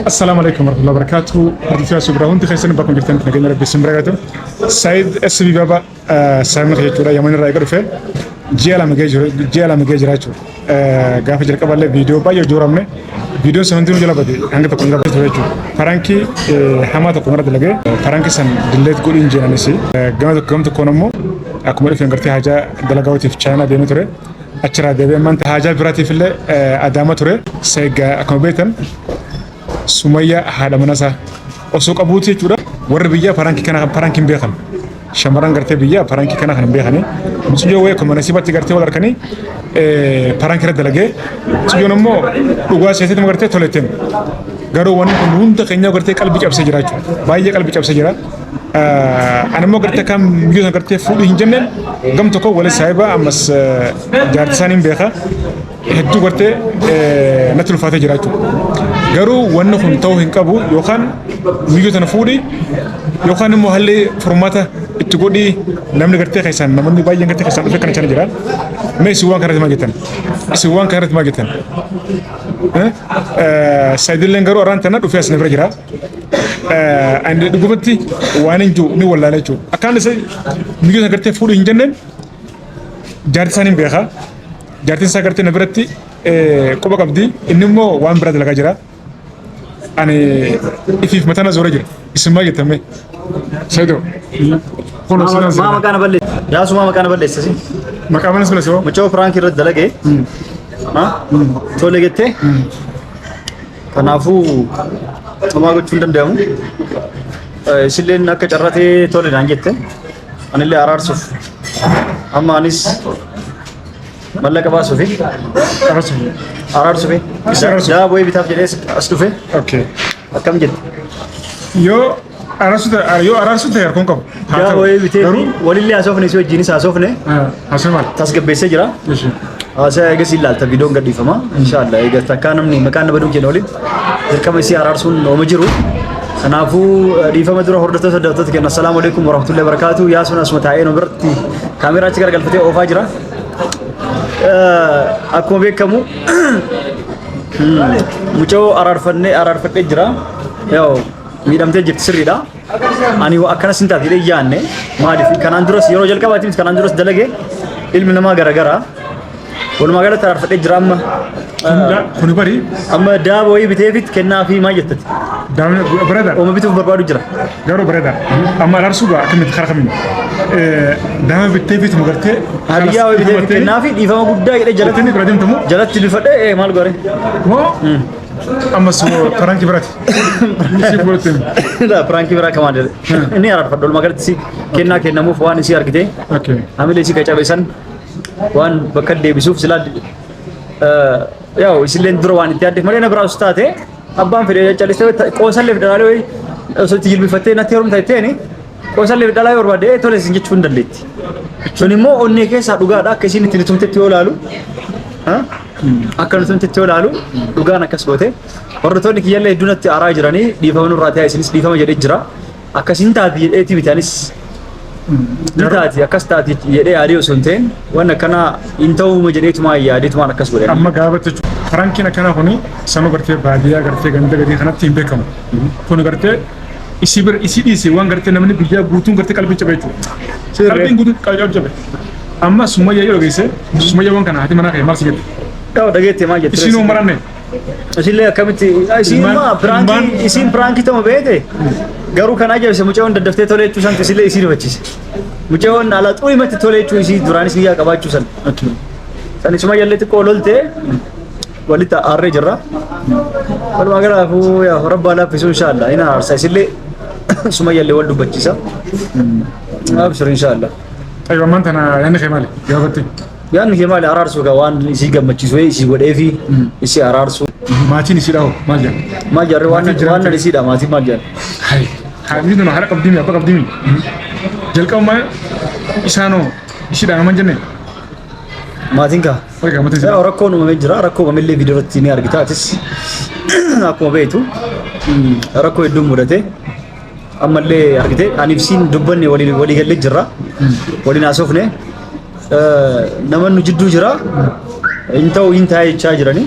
Assalaamu alaikum warahmatullahi wabarakatuh. Hordoftoota Subraa hundi keessan bakkuma jirtanitti nageenya Rabbi isin bira gaatu. Saayid SB Baba saayimna kee jechuudha Yaman irraa eega dhufe ji'a 2 gahee jiru ji'a 2 gahee jira jechuudha. Gaafa jalqaballee viidiyoo baay'ee hojii viidiyoon sun hundinuu jala bade hanga tokko jala bade ture jechuudha. Parankii hamaa tokko irra dalagee parankii san dilleet godhiin jedhanis gama tokko gama tokkoon ammoo akkuma dhufeen gartee haajaa dalagaatiif Chaayinaa deemee ture. Achirraa deebi'ee ammaan haajaa biraatiif illee Adaama ture. Seeggaa akkuma beektan Sumayyaa haadha mana isaa osoo qabuuti jechuudha. Warri biyyaa parankii kana parankii hin beekan. Shamarran gartee biyyaa parankii kana kan hin beekani. Mucayyoo wayii akkuma nasiibatti gartee wal harkanii parankii irra dalagee mucayyoon immoo dhugaa seeteetuma gartee toletteen. Garuu wanni kun hunda keenyaa gartee qalbii cabsee jira jechuudha. Baay'ee qalbii cabsee jira. Ani immoo gartee kan biyya sana gartee fuudhii hin jenneen gam tokko wali saahiba ammas jaartii isaanii hin beeka. Hedduu gartee natti ulfaatee jira jechuudha. Garuu wanni kun ta'uu hin qabu yookaan miyyoo tana fuudhi yookaan immoo haalli furmaata itti godhii namni gartee keessaan namoonni baay'een gartee keessaan dhufee kana cina jira. Mee isin waan kanarratti maal jettan? Isin waan kanarratti maal jettan? Saayidilleen garuu arraan tana dhufee as na bira jira. Ani dhugumatti waan hin jiru ni wallaala jechuudha. Akkaan isa miyyoo tana gartee fuudhi hin jenneen jaartii isaanii hin beekaa. Jaartiin isaa gartee na biratti quba qabdi. Inni immoo waan biraa dalagaa jira. Ani ifiif mataa na zooree jira. Isin maal jettan mee? Saidoo. Kun Maa sinaan maqaa na balleessa? Yaasuu maa maqaa na balleessa si? Maqaa manas balleessa hoo? Mucoo piraank irratti dalagee. Ha? Tole jettee? Kanaafuu homaa gochuu hin danda'amu. Isilleen akka carratee tole naan jette. Anillee araarsuuf. Amma anis mallaqa baasuufi. Araarsuuf. Araarsuufi. Isa araarsuuf. Daaboo bitaaf jedhee as dhufe. Okay. Akkam jette? Yoo araarsu ta'e yoo araarsu ta'e rakkoon qabu. Haa ta'u. Daaboo bitee Garuu walillee haasofne si wajjinis haasofne haasofne maal? tasgabbeessee jira. Ishi. Haasaa eegas ilaalta viidiyoon gadhiifama. Inshaallah eegas takkaa namni maqaan nama duun jenna waliin dirqama isii araarsuun ooma jiru. Kanaafuu dhiifama dura hordoftoota daawwattoota keenya assalaamu alaikum warahmatullahi wabarakatuh. Yaasuun asuma taa'ee nu biratti kaameeraa achi garagalfatee oofaa jira. Akkuma beekamu mucoo araarfannee araarfadhee jira. Yoo miidhamtee jirti sirriidha. Ani akkanas hin taate jedhee yaanne maaliif kanaan duras yeroo jalqabaati miti kanaan duras dalage ilmi namaa garagara. Walumaa galatti araarfadhee jira amma. Kuni bari Amma daaba wayii biteefit kennaa fi maal jettati? Daabni bareeda. Ooma bituuf barbaadu jira. Garuu bareeda. Amma araarsuu gaa akkamitti karaa kamiin? Daama bittee bituma gartee. Hadiyyaa wayii biteefit kennaa fi dhiifama guddaa jedhee jalatti Jettanii bira deemtamu jalatti bifadhee maal gore? Moo ammas parankii biraati. Si godhatte. La piraankii biraa kamaa jedhe. Inni araarfadhu walumaa galatti si kennaa kennamuuf waan isii argite Okay. hamilee isii qacabe san waan bakka deebisuuf silaa yaa'u isilleen dura waan itti yaaddeef malee na biraa osoo taate abbaan fedhe callistee qoosallee fedhalaalee wayii osoo itti jilbifattee natti heerumta jetteeni qoosallee fedhalaa yoo barbaadde tole isin jechuu hin dandeetti. Sun immoo onnee keessaa dhugaadha akka isiin itti tumtetti yoo ilaalu akka nu tumtetti yoo ilaalu dhugaan akkas goote hordoftoonni kiyyallee hedduu natti aaraa jiranii dhiifama nurraa ta'e isinis dhiifama jedhee jira. Akkasiin taati jedheeti miti anis ni taati akkas taati jedhee yaadee osoo hin ta'in waan akkanaa hin ta'uuma jedheetumaan yaadeetumaan akkas godhe. Amma gaafatti jechuudha. Farankiin akkanaa kuni sanuu gartee baadiyyaa gartee ganda gadii kanatti hin beekamu. Kun gartee isii bira isii dhiisee waan gartee namni biyyaa guutuun gartee qalbii cabe jechuudha. Qalbiin guutuun qalbii cabe. Amma Sumayyaa yoo dhageesse Sumayyaa waan kana haati manaa kee maal si jette? Dhawa dhageette maal jette? Isiin hoo maranne? Isillee akkamitti isiin maa piraankii isiin piraankii ta'u beekte garuu kan ajaa'ibse mucayoon daddaftee tolee jechuu santu isillee isii rifachiise. Mucayoon ala xurimatti tolee jechuu isii duraanis niyyaa qabaachuu san. San isuma jallee xiqqoo lolte walitti aarree jirra. Walumaa galaafuu yaa rabbaa laaffisuu inshaallah ina aarsa isillee suma jallee wal dubbachiisa. Abshir inshaallah. Aywa ammaan tana yaadni kee maali? Gaafatti. Yaadni kee maali araarsuu gaa waan isii gammachiisu wayii isii godhee fi isii araarsuu. Maatiin isii dhahu maal jedhan? Maal jarri waan Maatiin waan jiraatu. isiidha maatiin maal jedhan? Hai. Haadhi tun haadha qabdii mi abbaa qabdii mi? Jalqabuma isaanoo ishiidhaan nama hin jenne. Maatiin kaa. Egaa maatiin Yaa isii. rakkoon uumamee jira rakkoo uumamillee viidiyoo irratti ni argita atis akkuma beektu rakkoo hedduun mudate ammallee argite aniif siin dubbanne walii walii gallee jirra waliin haasofne nama nu jidduu jira hin ta'u hin taa'e jechaa jiranii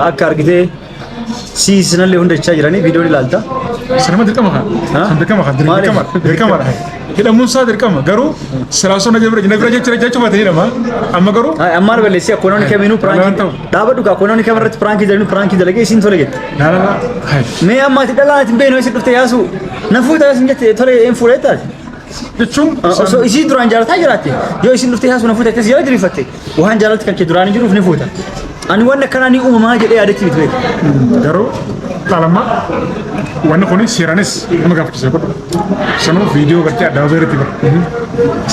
akka argitee Si sinallee hunda jechaa jiranii viidiyoon ilaalta. Sanama dirqama kaa. San dirqama kaa. Dirqama. Dirqama dha. Hidhamuun isaa dirqama. Garuu silaa osoo na bira na bira jecha jechuu baate hidhama. Amma garuu Ammaan balleessee akkuma namni kamiinuu Waan ta'u. Prankii dhaabadhu kaa akkuma namni kamirratti prankii dalagnu prankii dalagee isiin tole jette. Laa laa laa. Hai. Mee amma ati dhalaa ati hin beeknu isin dhufte yaasu na fuuta isin jette tole een fuudha jettaati. Jechuun Osoo isii duraan jaalataa jiraatte yoo isin dhuftee yaasu na fuuta jettee si jala diriirfatte waan jaalalti kan kee duraan hin jiruuf ni fuuta. Ani waan akkanaa ni uumamaa jedhee yaadatti miti beeku. Garuu laalamma wanni kun seeraanis nama gaafachiisa godhu. Sanuu viidiyoo gartee adda baasee irratti bara.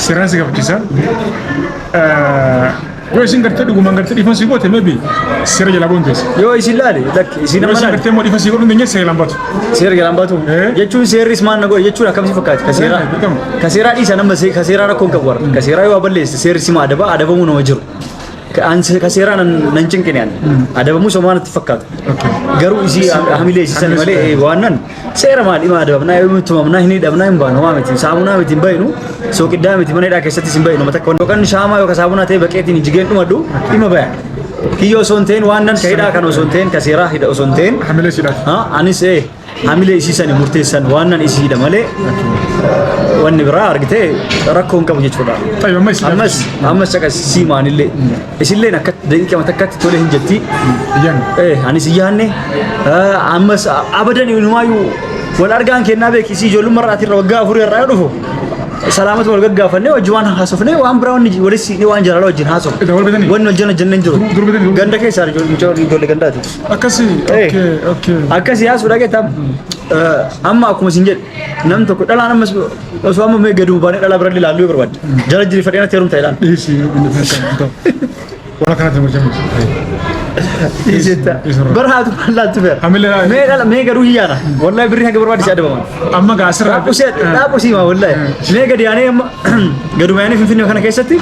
Seeraanis gaafachiisa. Yoo isin gartee dhugumaan gartee dhiifama si goote maybe seera jalaa bu'uun teessa. Yoo isin laale lakki isin Yoo amma isin laale gartee immoo dhiifama si godhuu hin dandeenye seera jalaan baatu. Seera jalaan baatu jechuun seerris maal na godhe jechuun akkamsi fakkaati ka seeraa Dirqama. Ka seeraa dhiisa nama ka seeraa rakkoo hin qabu warra ka seeraa yoo balleesse seerri sima adaba adabamuu nama jiru. Ka seeraa nan cinqine ani adabamuu somaa natti fakkaatu. Garuu isii hamilee isii sani malee waan nan seera maal dhima adabamnaa yoo tumamnaa hin hidhamnaa hin baanu homaa miti saamunaa miti hin baynu sooqiddaa miti mana hidhaa keessattis hin baynu mata yookaan shaamaa yookaan saamunaa ta'e baqeetiin jigeen dhumadhu dhima baya. Kiyyoo osoo hin ta'in waan nan ka hidhaa kan osoo hin ta'in ka seeraa hidha osoo hin ta'in Hamilee isiidhaaf. Anis hamilee isii sani murteessan waan nan isiidha malee wanni biraa argitee rakkoo hin qabu jechuudha. Tayyib amma isiidhaaf. Ammas ammas caqas siimaanillee isilleen akka daqiiqama takkatti tole hin jetti. Iyyaan. Anis iyyaanne ammas abadan inumaayyuu wal argaan kennaa beeki isii ijoollummaa irraa irra waggaa 4 irraa yoo dhufu salaamatu wal gaggaafannee wajji waan haasofnee waan biraa wanni walis waan jaalala wajjin haasofne. Itti wal bitanii? Wanni wal jala jenneen jiru. Dur bitanii? Ganda keessaa ijoollee gandaati. Akkasi. Okay okay. Akkasi yaasuu dhageetta amma akkuma isin jedhe namni tokko dhalaan ammas osoo amma mee gadi baanee dhalaa bira ilaaluu yoo barbaadde jala jiriifadhee natti heerumta jedhaan. Dhiisi. Waan akkanatti nama jennu. Dhiisetta. Bara haatu laaltu feera. Hamilee laa- Mee dhala mee garuu hiyyaana. Wallahi birrii hanga barbaade si adabaman. Amma gaa asirraa. Dhaaqu si dhaaqu si hima wallahi. Mee gadi aanee amma gaduma yaanee Finfinnee kana keessatti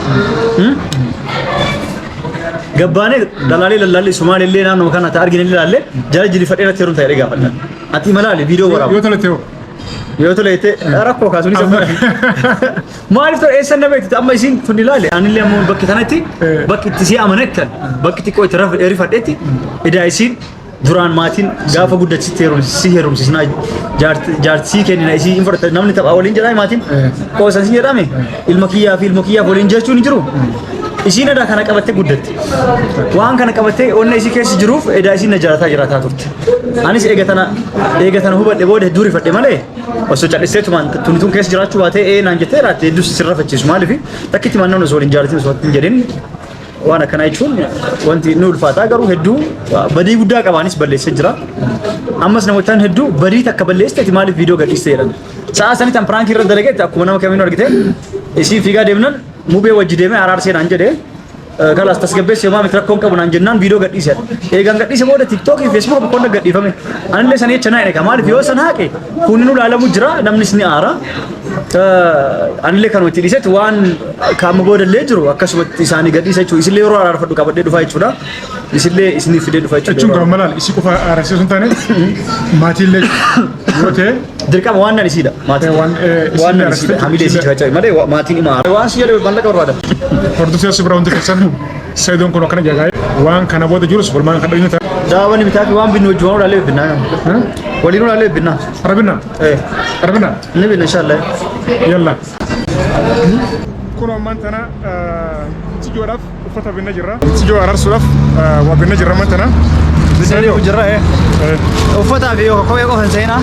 gabbaanee dalaalee lallaallee Somaalellee naannoo kana ta'a argine ilaallee jala jilifadhee natti heerumta jedhee gaafadha. Ati malaali viidiyoo waraaba. Yoo tolete hoo. Yoo tole jettee rakkoo kaasuun isa maaliif tole eessan na beektu amma isiin tun ilaale anillee ammoo bakki tanatti bakki itti si amanettan bakki xiqqoo itti rifadhetti edaa isiin duraan maatiin gaafa guddatti si heerumsisnaa jaartii kennina isii hin fudhatta namni taphaa waliin jedhame maatiin qoosan si jedhame ilma kiyyaa fi ilma kiyyaaf waliin jechuun hin jiru. Isiin edaa kana qabattee guddatte. Waan kana qabattee onna isii keessa jiruuf edaa isiin na jaalataa jiraataa turte. Anis eega tana eega tana hubadhe booda hedduu rifadhe malee osoo callisee tumaan tuni tun keessa jiraachuu baatee ee naan jettee raatte hedduu sirra fachiisu maaliif takkitti mannaan osoo waliin jaalatin osoo hin jedhin waan akkanaa jechuun wanti inni ulfaataa garuu hedduu badii guddaa qabaanis balleessee jira. Ammas namootaan hedduu badii takka balleessiteeti maaliif viidiyoo gadhiiste jedhan. Sa'a sanitti an prankii irra dalageetti akkuma nama kamiinuu argite isiin fiigaa deemnan mubee wajji deemee araarsee naan jedhee kalaas tasgabbeessi homaa miti rakkoon qabu naan jennaan viidiyoo gadhiise. Eegaan gadhiise booda TikTokii fi Facebook bakka hunda gadhiifame. Anillee sanii jecha naa eega maaliif yoo san haqe kuninu ilaalamu jira namnis ni aara. Anillee kanuma itti dhiisetti waan kaama boodallee jiru akkasumatti isaanii gadhiisa jechuudha. Isillee yeroo araarfadhu qabadhee dhufaa jechuudha. Isillee isiniif fidee dhufa jechuudha. Jechuun gammalaal malaal isii qofa aarsiisuu hin taane maatiillee yoo ta'e Dirqama waan nan isiidha. Maatiin Waan waan nan isiidha. Hamilee isii faca'e malee maatiin ima aara. Waan si jedhe mallaqa barbaada. Hordoftoota si bira hundi keessan Sayidoon kun akkana jagaa'e waan kana booda jirus walumaan kan dhagnu ta'a. Daawwan bitaa fi waan binnu wajjin waan ulaalee binnaa. Waliin ulaalee binnaa. Arbina arbina Ni binna inshallah. Yalla. Kun ammaan tana sijoodhaaf uffata binna jirra. Sijoo araarsuudhaaf waa binna jirra ammaan tana. Bitanii jirra. Uffataa fi kophee qofa hin seenaa.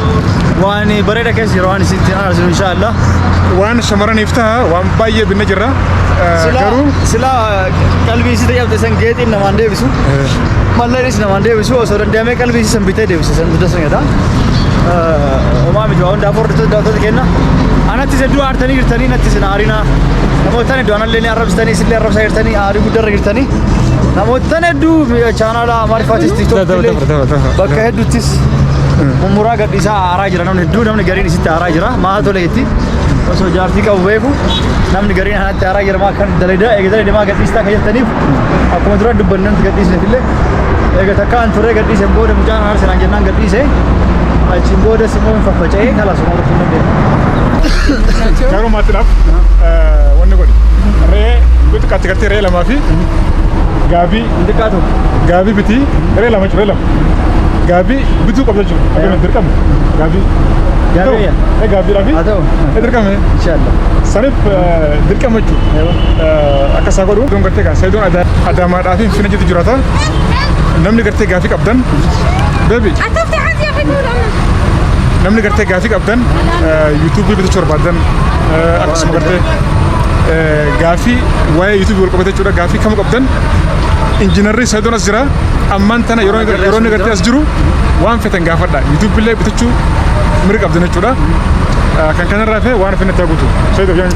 Waan bareeda keessa jira waan isitti araarsinu inshallah. Waan shamarraniif ta'a waan baay'ee binna jirra. Garuu Sila qalbii isii tajaajilte san geexiin namaan deebisu. Mallaqnis namaan deebisu osoo danda'amee qalbii isii san bitee deebise san dudda san jedha. Homaa miti waa hundaaf hordoftoota daawwattoota kenna. Anattis hedduu aartanii jirtanii nattis hin aarinaa. Namootaan hedduu anallee ni arrabsitanii isillee arrabsaa jirtanii aarii guddarra jirtanii. Namootaan hedduu chaanaala Amaariffaatis TikTokillee bakka hedduuttis mummuraa gadhiisaa aaraa jira namni hedduu namni gariin isitti aaraa jira maa tole jetti osoo jaartii qabu beeku namni gariin anatti aaraa jira maa kan dalagaa eega dalagee maa gadhiistaa kan jettaniif akkuma dura dubbanne namni gadhiisneef illee eega takkaan turee gadhiiseen booda mucaan aarse naan jennaan gadhiise achiin boodas immoo hin faffaca'ee kalaas homaa gochuu hin dandeenye. Garuu maatiidhaaf wanni godhi. Re'ee yoo xiqqaatti gartee re'ee lamaa fi gaabii Xiqqaa tokko. Gaabii bitii re'ee lama jechuudha re'ee lama. Gaabii bituu qabda jechuudha. Akkamitti dirqama? Gaabii. Gaabii yaa? Gaabbiidhaa fi. Haa ta'u. Dirqama. Inshallah. Saniif dirqama jechuudha. Akka isaa godhu. Idoon gartee gaa Sayidoon Adaamaadhaa fi Finfinnee jiru jiraata. Namni gartee gaafii qabdan. Beebi. Namni gartee gaafii qabdan yuutuubii bitachuu barbaadan akkasuma gartee gaafii waa'ee yuutuubii wal qabate jechuudha gaafii kam qabdan injiinarri Sayidoon as jira ammaan tana yeroo yeroo inni gartee as jiru waan fetan gaafadha yuutuubii illee bitachuu mirga qabdan jechuudha kan kanarraa fe waan fetan itti guutu Sayidoo yaa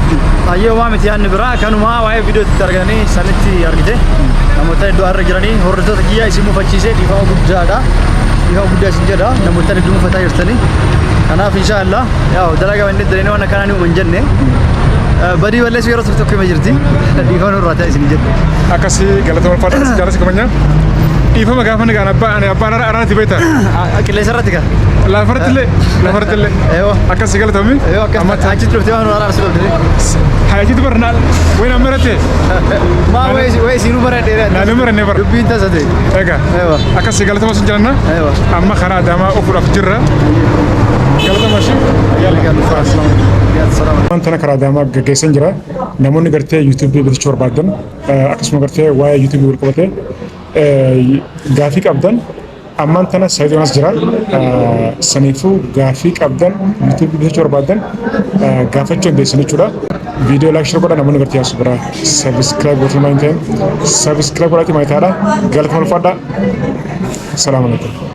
Ayyoo waa miti yaadni biraa kanumaa waa'ee viidiyootti arganii sanitti argite namoota iddoo har'a jiranii hordoftoota kiyyaa isin mufachiisee dhiifama guddaadha. Dhiifama guddaa isin jedha namoota hedduu mufataa jirtanii. Kanaaf inshaallah yaa dalagaa inni dalagee waan akkanaa ni uuman jenne badii balleessuu yeroo tokko tokko hima jirti. Dhiifama nurraa ta'e isin jedhe. Akkasii galata walfaadha si jaalasi kabajna. Dhiifama gaafa ni gaan abbaa ani abbaan araarati beekta. Qilleensa irratti kan. Lafarratti illee lafarratti illee. Eewa. Akkasii galatoomi. Eewa akkas achitti dhuftee waan nu araarsu dhabde. Hayajitu bar naal wayin ammarate. Maa wayii siinuu bara dheeraa. Naannoo mara bara. Dubbiin tasa ta'e. Egaa. Eewa. Akkasii galatama sun jalanna. Eewa. Amma karaa Adaamaa ofuudhaaf jirra. Galatama shi. Yalla. Salaam. Waan tana karaa Adaamaa gaggeessan jira. Namoonni gartee yuutuubii bitachuu barbaadan akkasuma gartee waa'ee yuutuubii wal qabate gaafii qabdan ammaan tana Sayidoon as jira. Saniifuu gaafii qabdan yuutuubii bitachuu barbaadan gaafachuu dandeessan jechuudha. Viidiyoo like share godha namoonni gartee as bira subscribe gochuu maal hin ta'in subscribe godhaati maayitaadha. Galatama ulfaadha. Salaamu alaikum.